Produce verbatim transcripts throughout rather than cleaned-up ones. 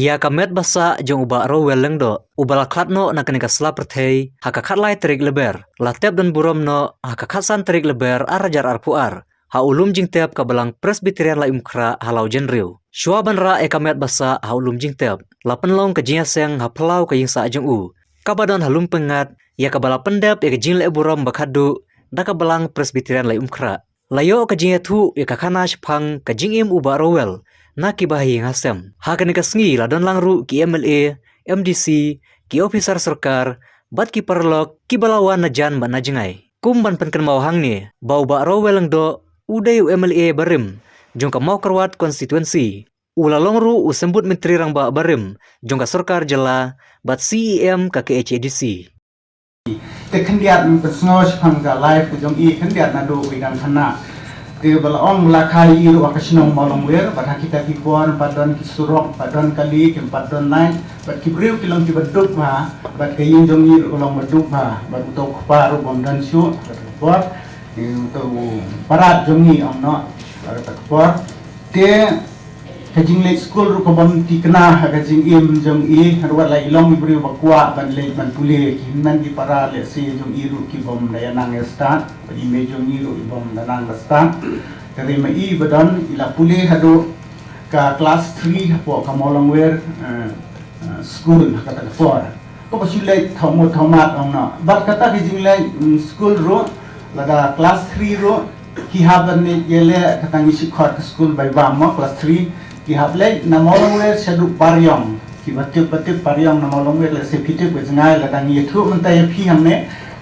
Ïa ka met ba sah jong u Bah Rowell Lyngdoh, uba la khlad noh na kane ka sla pyrthei ha ka khatlai tarik Lber, la tep don burom noh ha ka khatsan tarik Lber ar hajar arphew ar ha u lum jingtep ka Balang Presbyterian Laitumkhrah ha Lawjynriew. Shuwa ban rah ïa ka met ba sah ha u lum jingtep, la pynlong ka jingïaseng ha phyllaw ka ïingsah jong u, kaba don ha Lum Pyngngad, ïa kaba la pyndep ïa ka jingleh burom ba khatduh da ka Balang Presbyterian Laitumkhrah. La ïoh ka jingïathuh ïa ka khana shaphang ka jingim u Bah Rowell na kiba ha ïing ha sem. Ha kane ka sngi la don lang ruh ki M L A, M D C, ki ophisar sorkar bad ki paralok kiba la wan na jan bad na jngai. Kum ban pynkynmaw hangne ba u Bah Rowell Lyngdoh u dei u M L A barim jong ka Mawkyrwat constituency. U la long ruh u Symbud Myntri Rangbah barim jong ka sorkar jylla bad C E M ka K H A D C. Te khyndiat, nga pynsngew shaphang ka life ka jong i khyndiat naduh ba i dang khynnah. Te ba la ong ba la kha ïa i ruh ha ka shnong Mawlongwir, bad ha kita ki por ym pat don ki surok, ym pat don kali, kim pat don light, bad ki briew ki long kiba duk bha, bad ka ïing jong i ruh ka long ba duk bha, bad uto u kpa ruh bym don shuh ha kata ka por. Te uto u parat jong i, ong noh, ha kata ka por. Te ka jingleit skul ruh ka bym thikna ha ka jingim jong i, ruh wat la i long i briew ba kwah ban leit ban pule. Ki hynmen ki para lehse jong i ruh ki bym da ïa nang ïa stad, bad i mei jong i ruh i bym da nang da stad. Te hynrei ma i ba don, i la pule haduh ka class three hapoh ka Mawlongwir, eh, eh, school ha kata ka por. Kaba shu leit thaw mut thaw mat, ong noh. Bad kata ka jingleit, mm, skul ruh, lada class three ruh, ki hap ban leit ïaleh, kata ngi shu khot ka skul Baibam mo, class three, ki hap leit na Mawlongwir shaduh Pariong. Kiba tip ba tip Pariong na Mawlongwir, lehse phi tip ka jngai, lada ngi ïathuh mynta ïa phi hangne,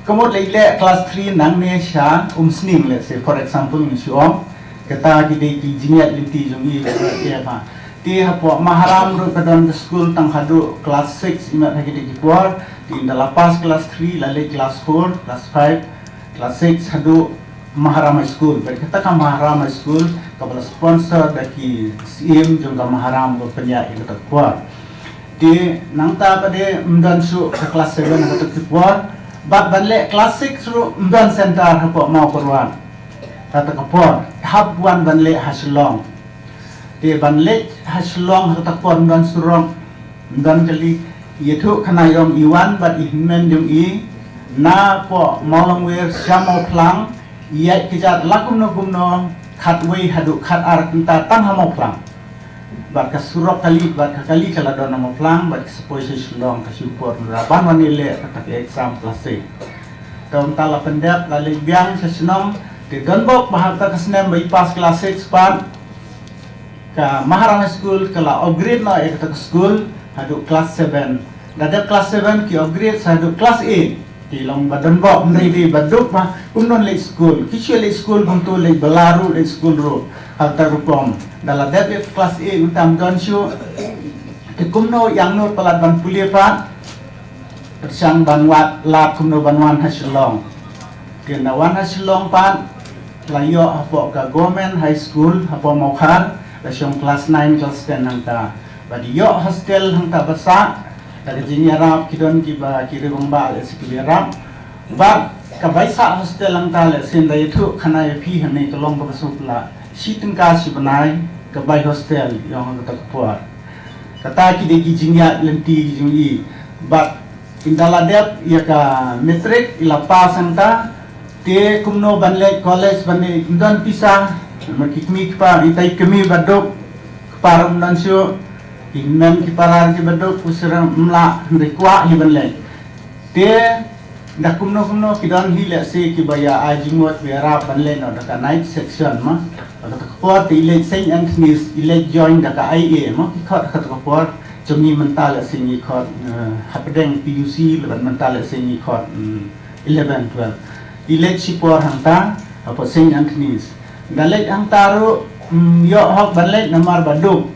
ka mut leit leh class three nangne sha Umsning, lehse, for example, ngi shu ong. Kata ki dei ki jingïaid lynti jong i, ba ïa ba. Te hapoh Maharam ruh ka don ka skul tang haduh class six, imat ha ki dei ki por. Te ynda la pass class three, la leit class four, class five, class six haduh Maharam High School. Bad kata ka Maharam High School kaba la sponsor da ki syiem jong ka Maharam ba pynïaid ïa kata ka por. Te nangta pat de ym don shuh ka class seven ha kata ka por. Bad ban leh class six ruh ym don center hapoh Mawkyrwat. Kata ka por, hap wan ban leh ha Shillong. Te ban leit ha Shillong ha kata ka por ym don surok, ym don kali. Ïathuh khana ïong i wan bad i hynmen jong i napoh Mawlongwir sha Mawphlang, ïaid kjat la kumno kumno, khatwei haduh khatar kynta tang ha Mawphlang. Bad ka surok kali, bad ka kali ka la don ha Mawphlang, bad ka sa poi sha Shillong ka shu por nra ban wan ïaleh kata ka exam class six. Te mynta la pyndep, la leit biang sha shnong. Te donbok ba ha kata ka snem ba i pass class six pat, ka Maharam High School ka la upgrade noh ïa kata ka school haduh class seven. Da dep class seven ki upgrade sa haduh class eight. Te long ba donbok, hynrei dei ba duk ba kumno leit school. Ki shu leit school kumto, leit bylla ruh, leit school ruh. Ha kata ka rukom. Da la dep ïa ka class eight mynta ym don shuh. Te kumno ïa ngno palat ban pule pat. Pyrshang ban wad lad kumno ban wan ha Shillong. Te ynda wan ha Shillong pat, la ïoh hapoh ka Government High School hapoh Mawkhar, la shong class nine, class ten hangta. Bad ïoh hostel hangta ba sah, da ka jingïarap ki don kiba ki rangbah lehse ki ïarap. Bad ka bai sah hostel hangta lehse ynda ïathuh khana ïa phi hangne ka long kaba sngewphylla. Shi tyngka shi bnai ka bai hostel ïong ha kata ka por. Kata ki dei ki jingïaid lynti ki jong i. Bad ynda la dep ïa ka matric, i la pass hangta, te kumno ban leit college ban leit, ym don pisa. Ma ki kmie ki kpa, itai kmie ba duk, kpa ruh ym don shuh, ki hynmen ki para ki ba duk, u syrem ym lah, hynrei kwah hi ban leit. Te da kumno kumno ki don hi lehse kiba ïa ai jingmut ba ïarap ban leit noh da ka night section ma. Kata ka por te i leit Saint Anthony's, i leit join da ka I A ma, ki khot kata ka por. Jong ngi mynta lehse ngi khot, eh, hapdeng P U C, lehse mynta lehse ngi khot, mm, eleven, twelve. I leit shipor hangta hapoh Saint Anthony's. Da leit hangta ruh, mm, ïoh hok ban leit namar ba duk.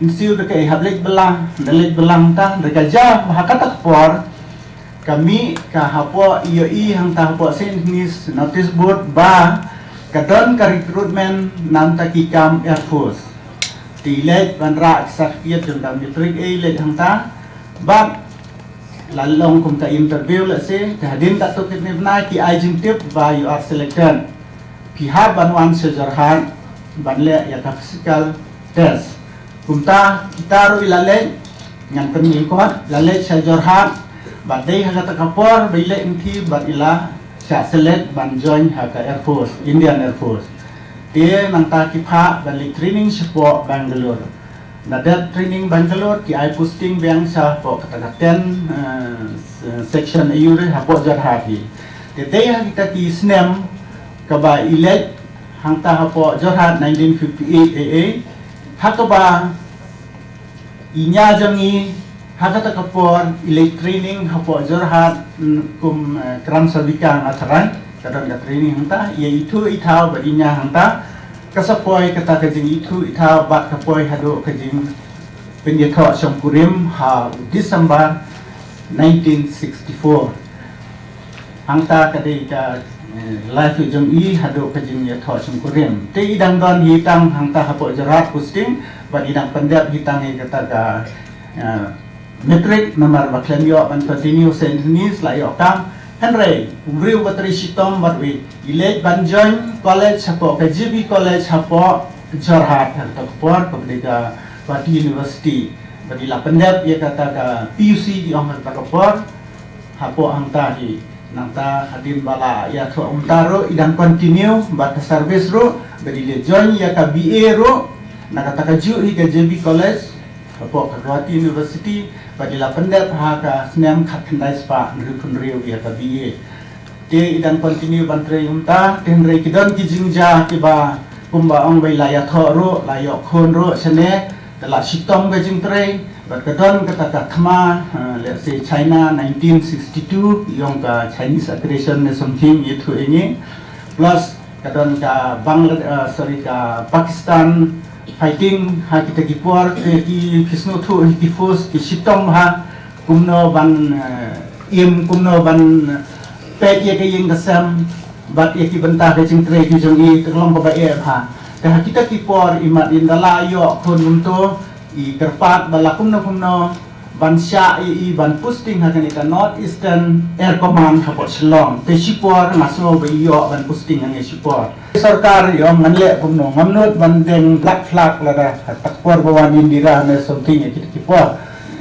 Ym siew da kaei, hap leit bylla, da leit bylla hangta, da ka jia ba ha kata ka por ka mih ka hapoh, ïohi hangta hapoh Saint Anthony's notice board ba ka don ka recruitment na bynta ki kam Air Force. Te i leit ban rah ki certificate jong ka matric, i leit hangta bad la long kum ka interview lehse, te hadien katto katne bnai ki ai jingtip ba you are selected. Phi hap ban wan sha Jorhat ban leh ïa ka physical test. Kumta kita ruh i la leit, Ngan pynjingkot, la leit sha Jorhat, bad dei ha kata ka por ba i leit lynti bad i la shah select ban join ha ka Air Force, Indian Air Force. Te nangta ki phah ban leit training shapoh Bangalore. Na dep training Bangalore ki ai posting biang shapoh kata ka ten, eh, section aiu re hapoh Jorhat hi. Te dei ha kita ki snem kaba i leit hangta hapoh Jorhat nineteen fifty-eight A A, ha kaba i nia jong i ha kata ka por i leit training hapoh Jorhat, mm, kum, eh, Kram Sabika nga tharai, ka don ka training hangta, i ithuh i thaw bad i nia hangta, ka sa poi kata ka jingithuh i thaw bad ka poi haduh ka jingpynïathoh shongkurim ha December nineteen sixty-four. Hangta ka dei ka, eh, life jong i haduh ka jingïathoh shongkurim. Te i dang don hi tang hangta hapoh Jorhat posting, bad i dang pyndep hi tang hi kata ka, eh, matric, namar ba khlem ïoh ban continue Saint Anthony's la ïoh kam. Hynrei u briew ba trei shitom bad u i leit ban join college hapoh ka J B College hapoh Jorhat ha kata ka por, kaba dei ka Guwahati University. Bad i la pyndep ïa kata ka P U C i ong ha kata ka por. Hapoh hangta hi, nangta hadien ba la ïathoh kumta ruh i dang continue bad ka service ruh, bad i la join ïa ka B A ruh na kata kajuh hi ka J B College hapoh ka Guwahati University, bad i la pyndep ha ka snem khatkhyndai spah hynriewphew hynriew ïa ka B A. Te i dang continue ban trei kumta, te hynrei ki don ki jingjia kiba kumba ong ba i la ïathoh ruh, la ïoh khun ruh shane, te la shitom ka jingtrei, bad ka don kata ka thma, eh, let's say China nineteen sixty-two, i ong ka Chinese aggression ne something, i ithuh ïa ngi. Plus ka don ka Bangladesh, eh, sorry, ka Pakistan fighting ha kita ki por, te ki, ki sngewthuh hi ki force, ki shitom ha kumno ban, eh, im, kumno ban peit ïa ka ïing ka sem bad ïa ki bynta ka jingtrei ki jong i, te ka long kaba eh bha. Te ha kita ki por i mat ïa, ynda la ïoh khun kumto, i kyrpad ba la kumno kumno ban shah ïa i ban posting ha kane ka North Eastern Air Command hapoh Shillong. Te shipor nga sngew ba i ïoh ban posting hangne shipor. Sorkar i ong ngan leh kumno, ngam nud ban deng black flag lada ha kata ka por ba wan Indira ne something ïa kita ki por.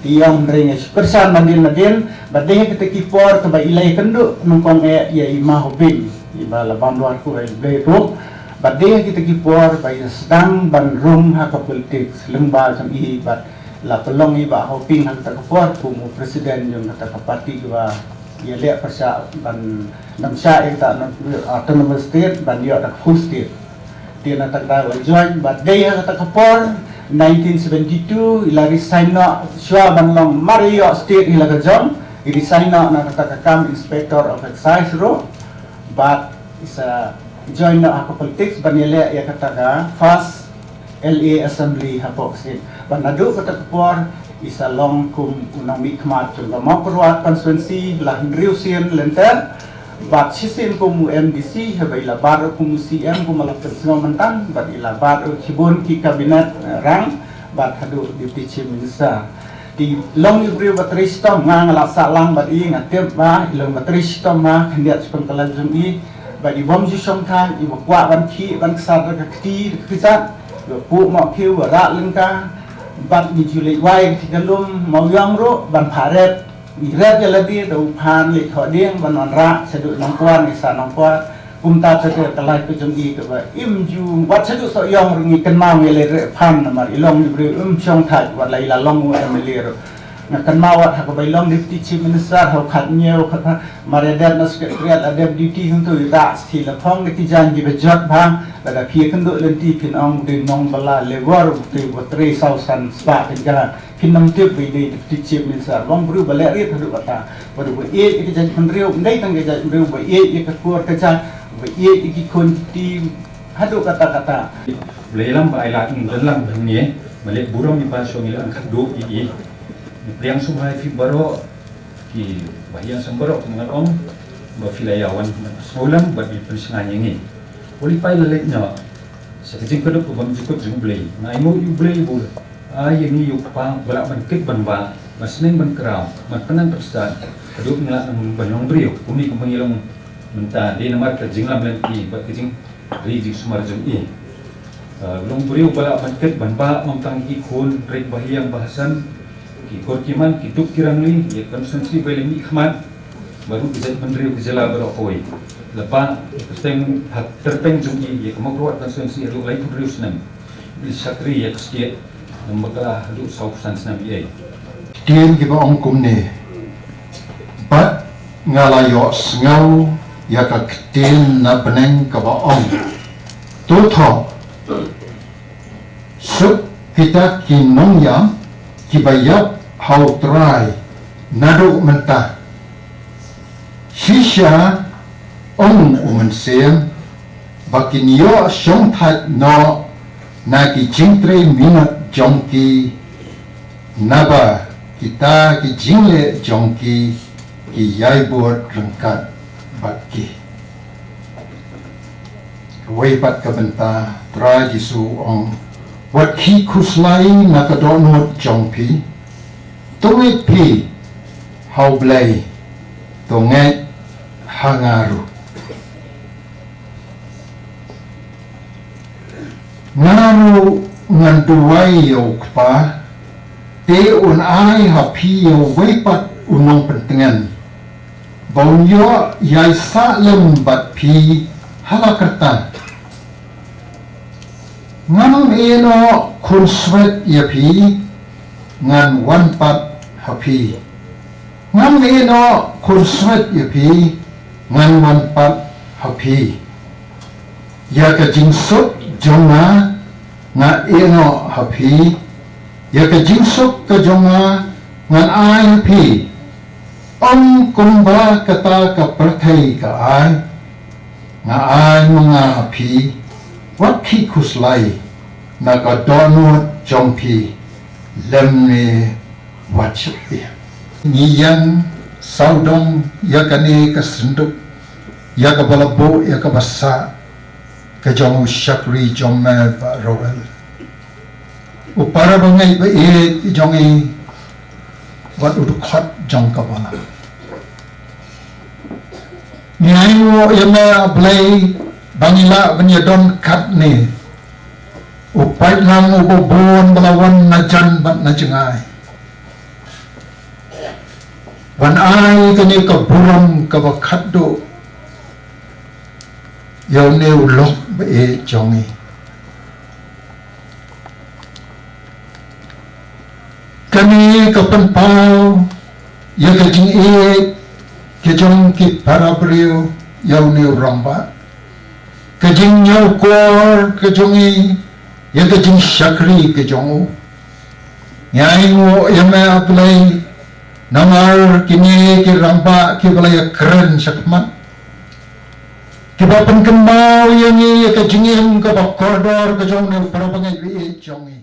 Te i ong hynrei nga shu kyrshan nadien nadien, bad dei ha kita ki por kaba i la ïakynduh nyngkong eh ïa i Ma Hoping, iba la bam dwar kuh ïa i Blei ruh. Bad dei ha kita ki por ba i la sdang ban rung ha ka politics lyngba jong i, bad la pynlong i Bah Hoping ha kata ka por kum u president jong kata ka party kaba ïaleh pyrshah ban dam shah ïa kata autonomous state ban ïoh da ka full state. Te na kata ka daw la join, bad dei ha kata ka por nineteen seventy-two i la resign noh, shuwa ban long mar ïoh state hi la ka jong, i resign noh na kata ka kam Inspector of Excise ruh, bad i sa join noh ha ka politics ban ïaleh ïa kata ka first L A Assembly hapoh ka state. Bad naduh kata ka por i sa long kum u nongmihkhmat jong ka Mawkyrwat constituency la hynriew sien lynter. Bad shisien kum u M D C, haba i la bat ruh kum u C M, kum la pynsngew mynta, bad i la bat ruh shibun ki cabinet, eh, rank, bad haduh Deputy Chief Minister. Te i long i briew ba trei shitom, nga nga la sah lang bad i, nga tip ba i long ba trei shitom ha khyndiat shiphew khlad jong i, bad i bym ju shongthait, iba kwah ban khih ban ksat da ka kti da ka kjat, iba puh mawkhiew, iba rah lyngka, bad ngi ju leit wai ka kti ka lum, mawiong ruh ban phah rep. Ngi rep ïa lade da u phan leit thoh dieng ban wanrah shaduh Nongkwar, ngi sah Nongkwar. Kumta te ka life ka jong i kaba im ju, wat shaduh Sohiong ruh ngi kynmaw ngi leit rep phan namar i long i briew im shongthait, wat la i la long u M L A ruh. Nga kynmaw wat ha kaba i long Deputy Chief Minister ha u khat hynñiew khat pha, mar ïa dep na Secretariat la dep duty hangto, i rah shi la phong da ki jaiñ kiba jot bha, lada phi ïakynduh lynti phin ong u dei nongbylla labour, u dei uba trei saw san spah tyngka. Phin ym tip ba i dei Deputy Chief Minister, long briew ba leh rit haduh katta. Ba dei ba ïeit ïa ka jaitbynriew, ym dei tang ka jaitbynriew, ba ïeit ïa ka kur ka jait, ba ïeit ïa ki khun ki kti haduh katta katta. Blei ïalam ba ai lad ngin don lang hangne, ba leh burom ïa ba shong ïa la an khatduh ïa i. Ngi pdiang sngewbha ïa phi baroh, ki bahaïing seng baroh, kum ngan ong ba phi la ïa wan sngewlem bad phi pynshngaiñ ïa ngi. Wat la phi la leit noh sha ka jingkyrduh ka bymjukut jong U Blei, nga ainguh ïa U Blei ba u ai ïa ngi ïa u kpa ba lah ban kit ban bah, ban sneng ban kraw, ban pynang pynstad haduh ngi lah ban long briew kumne kumba ngi long mynta. Dei namar ka jinglam lynti bad ka jingri jingsumar jong i. Ah, long briew ba lah ban kit ban bah, ym tang ki khun rit bahaïing bahasem, Ki khor ki man, ki duk ki rangli ïa ka constituency ba la mih khmat, bad ruh ki jaitbynriew ki jylla baroh kawei. Lyngba ka kyrteng, ha kyrteng jong i, ïa ka Mawkyrwat constituency haduh laiphew hynriew snem. I shakri ïa ka state, namar ka la haduh sawphew san snem ïa i. Ktien kiba ong kumne. Bad nga la ïohsngew ïa ka ktien na bneng kaba ong, to thoh, suk kita ki nongïap kiba ïap ha U Trai naduh mynta, shisha, ong u Mynsiem, ba kin ïoh shongthait noh na ki jingtrei minot jong ki, naba kita ki jingleh jong ki ki ïai bud ryngkat bad ki. Kawei pat ka bynta, Trai Jisu u ong, wat khih khuslai na ka dohnud jong phi. To ngeit phi ha U Blei, to ngeit ha nga ruh. Nga ruh ngan duwai ïa U Kpa, te un ai ha phi ïa uwei pat u nongpyntngen, ba un ïoh ïai sah lem bad phi ha la karta. Ngam ïehnoh khunswet ïa phi, ngan wan pat ha phi. Ngam ïehnoh khunswet ïa phi, ngan wan pat ha phi. Ïa ka jingsuk jong nga, nga ïehnoh ha phi. Ïa ka jingsuk ka jong nga, ngan ai ha phi. Ym kumba kata ka pyrthei ka ai, nga ai ma nga ha phi. Wat khih khuslai na ka dohnud jong phi, lymne wat sheptieng. Ngi ïeng sawdong ïa kane ka synduk, ïa kaba la buh ïa kaba sah ka jong u shakri jong me, Bah Rowell, u para bangeit ba ïeit jong ngi, wat u dkhot jong ka balang. Ngi ainguh ïa me, A Blei, ba ngi lah ban ïadon katne, u paidlang uba bun ba la wan na jan bad na jngai, ban ai kane ka burom kaba khatduh ïa une u lok ba ïeit jong ngi. Kane ka pynpaw ïa ka jingïeit ka jong ki para briew ïa une u rangbah, ka jingñiewkor ka jong ngi ïa ka jingshakri ka jong u. Ngi ainguh ïa me, A Blei, namar kine ki rangbah kiba la ïakren shakhmat, kiba pynkynmaw ïa ngi ïa ka jingim kaba kordor ka jong une u para bangeit ba ïeit jong ngi.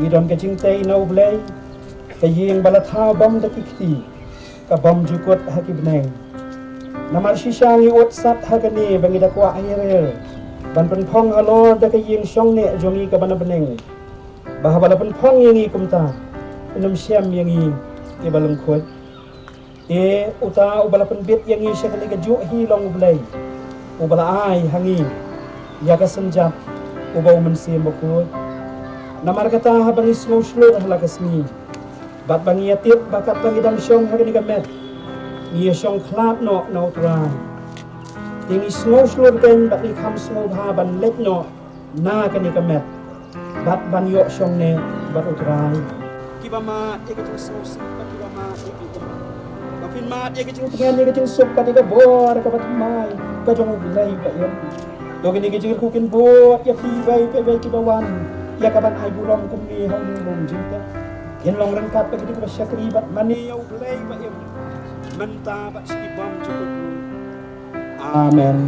Ngi don ka jingtei na U Blei, ka ïing ba la thaw bom da ki kti, ka bom jukut ha ki bneng. Namar shisha ngi ud sat ha kane ba ngi da kwah hirir ban pynphong halor da ka ïing shong neh jong ngi kaba na bneng, ba haba la pynphong ïa ngi kumta, yn ym shem ïa ngi kiba lyngkhuid. Te uta uba la pynbit ïa ngi sha kane ka juh hi long U Blei, uba la ai ha ngi ïa ka synjat uba U Mynsiem Bakhuid. Namar kata, haba ngi sngew shlur ha la ka sngi, bad ba ngi ïa tip ba katba ngi dang shong ha kane ka met, ngi ïa shong khlad noh na U Trai, te ngi sngew shlur kein bad ngi kham sngewbha ban leit noh na kane ka met bad ban ïoh shong neh bad U Trai. Kiba mad ïa ka jingsngewsih bad kiba mad ïa ka jingim, ba phin mad ïa ka jingtngen, ïa ka jingsuk bad ïa ka bor kaba thymmai ka jong U Blei ba im. To kine ki jingkyrkhu kin bud ïa phi iwei pa iwei kiba wan ïa ka ban ai burom kumne ha une u rung jingtep. Kin long ryngkat bad kito kiba shakri bad mane ïa U Blei ba im, mynta bad sha ki bymjukut ruh. Amen.